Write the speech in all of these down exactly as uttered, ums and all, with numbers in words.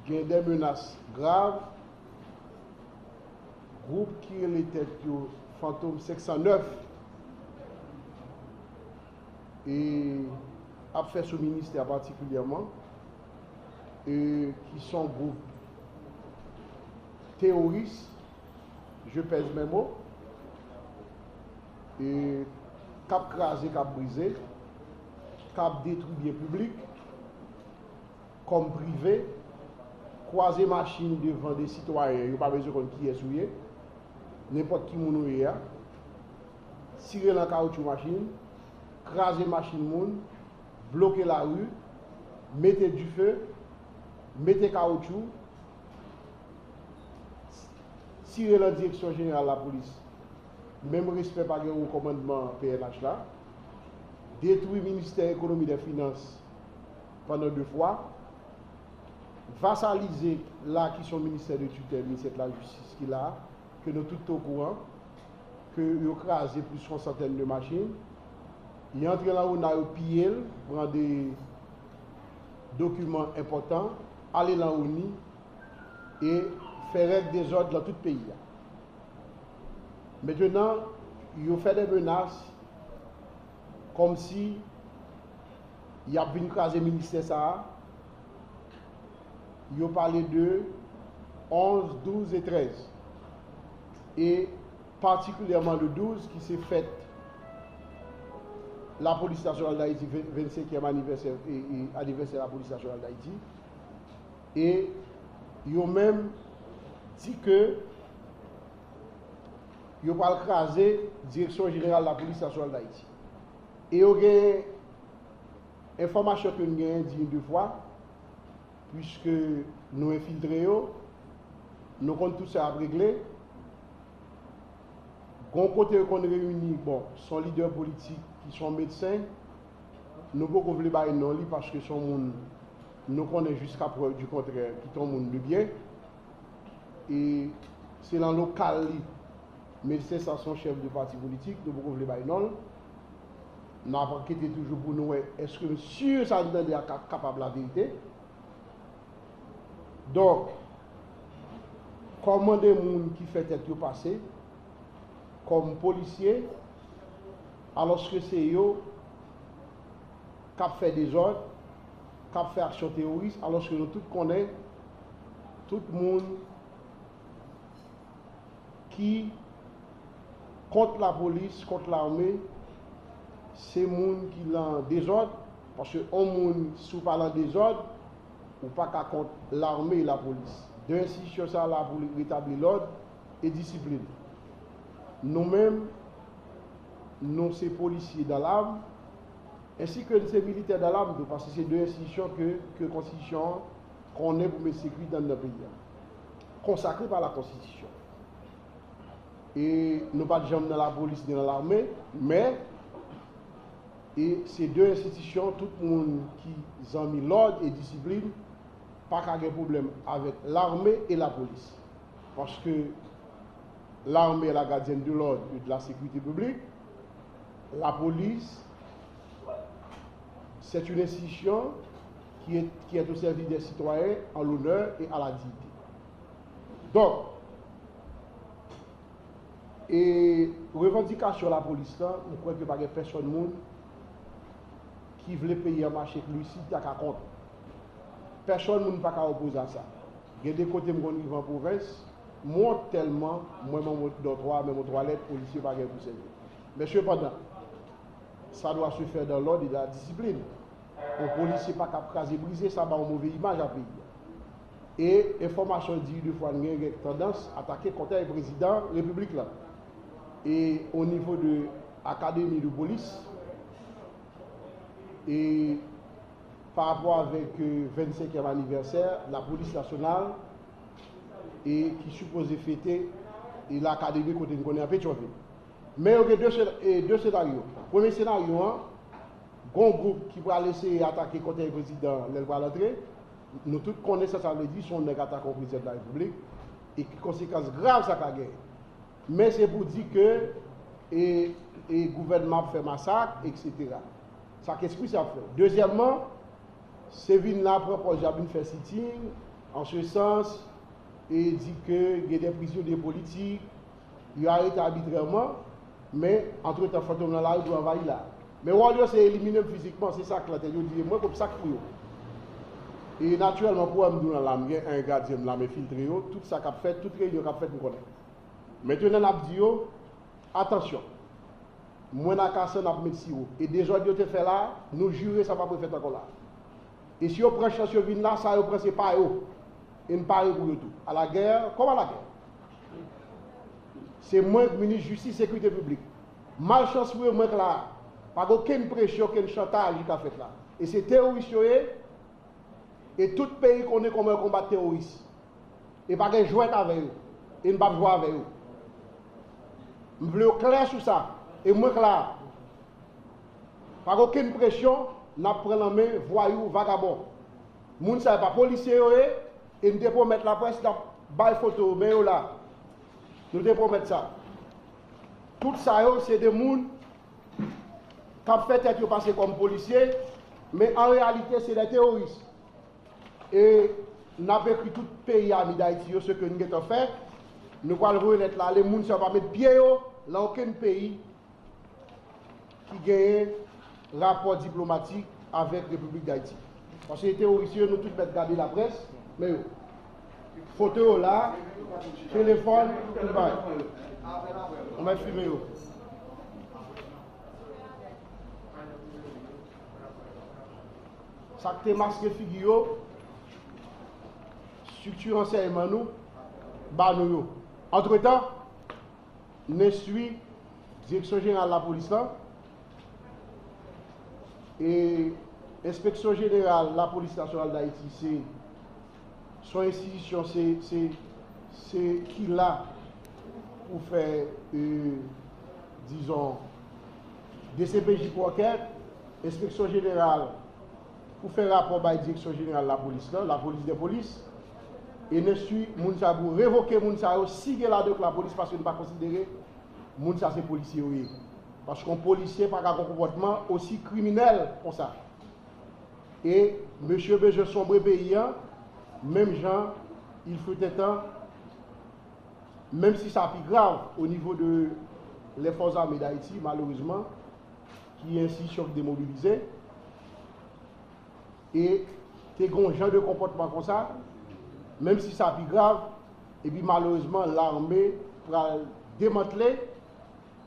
Gen de menas grav, gwoup ki rele tèt yo Fantom senk san nèf e ap fè sou ministè a patikilyèman, e ki se yon gwoup teworis, je pèse mes mots, e k ap kraze, k ap brize, k ap detwi byen piblik kòm prive, kwaze machin devan de sitwayen, yo pa bezwen konn kiyès ou ye, nenpòt ki moun ou ye a, tire nan kawotchou machin, kraze machin moun, bloke lari, mete dife, mete kawotchou, tire nan direksyon jeneral lapolis, menm respè pa gen wo kòmandman P N H la, detwi ministè ekonomi e finans pandan de fwa, vasalize la ki se yon ministè de titèl, ministè de lajistis ki la, ke nou tout te okouran, ke yo kraze plis yon santèn de machin, y antre nan ona, yo piye l, pran de dokiman enpòtan, ale nan oni, e fè règ dezòd nan tout peyi a. Mentenan, yo fè de menas kòmsi y ap vin kraze ministè sa a. Yo pale de onz, douz e trèz. E patikilyèman le douz, ki se fèt Lapolis Nasyonal d Ayiti, ven-, vennsenkyèm anivèsè, e, e, anivèsè Lapolis Nasyonal d Ayiti. E yo menm di ke yo pral kraze Direksyon Jeneral Lapolis Nasyonal d Ayiti. E yo gen enfòmasyon ke n genyen di de fwa, piske nou enfiltre yo, nou konn tout sa y ap regle. Gon kote yo konn reyini, bon, se yon lidè politik ki se yon medsen, nou poko vle bay non li paske se yon moun nou konnen jiska prèv di kontrè ki te yon moun de byen. E se nan lokal li, medsen sa se yon chèf de pati politik, nou poko vle bay non l. N ap ankete toujou pou nou wè èske si sa n tande a ka kapab laverite. Donk, kòman de moun ki fè tèt yo pase kòm polisye, alòske se yo k ap fè dezòd, k ap fè aksyon teworis, alòske nou tout konnen, tout moun ki kont lapolis, kont lame, se moun ki lan dezòd, paske yon moun, si w pa lan dezòd, ou pa ka kont lame e lapolis. De enstitisyon sa la pou retabli lòd e disiplin. Nou menm, nou se polisye dan lam, ensi ke n se militè dan lam tou, paske se de enstitisyon ke, ke konstitisyon an konnen pou met sekirite anndan peyi a. Konsakre pa la konstitisyon. E nou pa t janm nan lapolis ni nan lame, men, e se de enstitisyon, tout moun ki zanmi lòd e disiplin pa ka gen pwoblèm avèk lame e lapolis. Paske l'armée est la gardienne de l'ordre et de la sécurité publique. La police, c'est une institution qui est, qui est au service des citoyens en l'honneur et à la dignité. Donk, e revandikasyon lapolis lan, m kwè ke pa gen pèsonn moun ki vle peyi an mache k lisid ta ka kont. Pèsonn moun pa ka opoze a sa. Gen de kote m konn rive an pwovens, m wont tèlman, mwen menm yon dòtwa, menm yon twalèt, polisye pa gen pou sèvi. Men sepandan, ça doit se faire dans l'ordre et dans la discipline. Yon polisye pa ka ap kraze brize, sa ba yon move imaj a peyi a. E enfòmasyon di de fwa n gen, gen tandans atake kòtèy prezidan repiblik la. E o nivo de akademi de polis, e pa rapò avèk, euh, vennsenkyèm anivèsè Lapolis Nasyonal, e ki sipoze fete, e lakademi kote n konnen an Petyonvil. Men yo gen de sena-, e de senaryo. Premye senaryo an, gon gwoup ki pral eseye atake kòtèy prezidan lè l pral antre. Nou tout konnen sa sa vle di, se yon nèg atake yon prezidan de la repiblik, e ki konsekans grav sa ka genyen. Men se pou di ke, e, e gouvènman ap fè masak, etsetera. Sa k espri sa ap fè. Dezyèmman, se vin la pran pòz y ap vin fè siting, An se sans, e di ke gen de prizonye politik, yo arete abitrèman, men antretan fantom nan lari pou anvayi la. Men wòl yo se elimine m fizikman, se sa k nan tèt yo, di mwen kòm sa k pou yo. E natirèlman, pou wè m di w nan la, m gen en gadyen m la, m enfiltre yo, tout sa k ap fèt, tout reyinyon k ap fèt, m konnen. Mentenan n ap di yo, atansyon, mwen nan Kasan n ap met siwo. E dezòd yo te fè la, nou jire sa p ap refèt ankò la. E si yo pran chans yo vin la, sa yo pran se pa yo. E n pare pou yo tou. Alagè, kòm alagè. Se mwen k minis jistis sekirite piblik. Malchans pou yo, mwen k la. Pa gen okenn presyon, okenn chantaj ki ka fèt la. E se teworis yo ye, e tout peyi konnen kòman yo konbat teworis. E pa gen jwèt avè yo. E n p ap jwe avè yo. M vle yo klè sou sa. E mwen k la. Pa gen okenn presyon, n ap pran nan men vwayou, vagabon. Moun sa yo pa polisye yo ye, e n te pwomèt laprès n ap bay foto yo, men yo la. Nou te pwomèt sa. Tout sa yo, se de moun k ap fè tèt yo pase kòm polisye, men an reyalite, se de teworis. E n ap ekri tout peyi ami Dayiti yo, se ke n gentan fè. Nou pral voye lèt la ale, moun sa yo pa met pye yo nan okenn peyi ki genyen rapò diplomatik avèk Repiblik Dayiti. Paske teworis yo, nou tout mèt gade laprès, men yo. Foto yo la, telefòn, tout bagay. Nou mèt filme yo. Sa k te maske figi yo, estrikti ransèyman nou ba nou yo. Antretan, n enstwi Direksyon Jeneral Lapolis lan, e Enspeksyon Jeneral Lapolis Nasyonal Dayiti se, se yon enstitisyon, se, se, se ki la pou fè, e, dizon, D C P J pou ankèt, Enspeksyon Jeneral pou fè rapò bay Direksyon Jeneral Lapolis lan, Lapolis dè polis, e n enstwi moun sa yo pou revoke moun sa yo, si gen ladan yo k lapolis, paske n pa konsidere moun sa se polisye yo ye. Paske yon polisye pa ka gen yon konpòtman osi kriminèl konsa. E mesye bezwen sonbre peyi an, menm jan il fut un temps, menm si sa pi grav o nivo de les Forces Armées d'Haïti, malerezman, ki enstitisyon ki demobilize, e te gen yon jan de konpòtman konsa, menm si sa pi grav, epi malerezman, lame pral demantle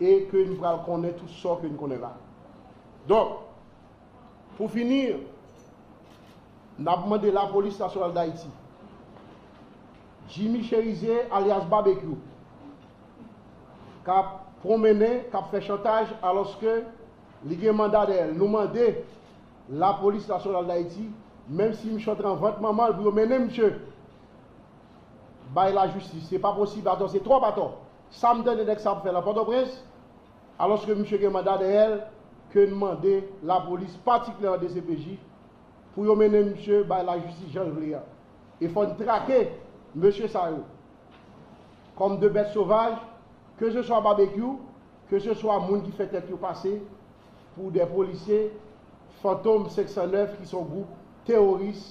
e ke n pral konnen tout sò ke n konnen la. Donk, pou fini, n ap mande Lapolis Nasyonal Dayiti, Jimmy Chérizier alyas Babekyou, k ap pwonmennen, k ap fè chantaj, alòske li gen manda dèyè l. Nou mande Lapolis Nasyonal Dayiti, menm si misye antre an vant manman l, pou yo mennen misye bay lajistis. Se pa posib, atò, se twòp atò. Sa m tande nèg sa ap fè la Pòtoprens, alòske misye gen manda dèyè l, ke n mande lapolis, patikilyèman D C P J, pou yo mennen misye bay lajistis jan l vle a. E fò n trake mesye sa yo kòm de bèt sovaj, ke se swa Babekyou, ke se swa moun ki fè tèt yo pase pou de polisye, Fantom senk san nèf, ki se yon gwoup teworis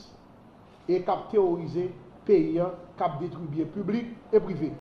e k ap teworize peyi an, k ap detwi byen piblik e prive.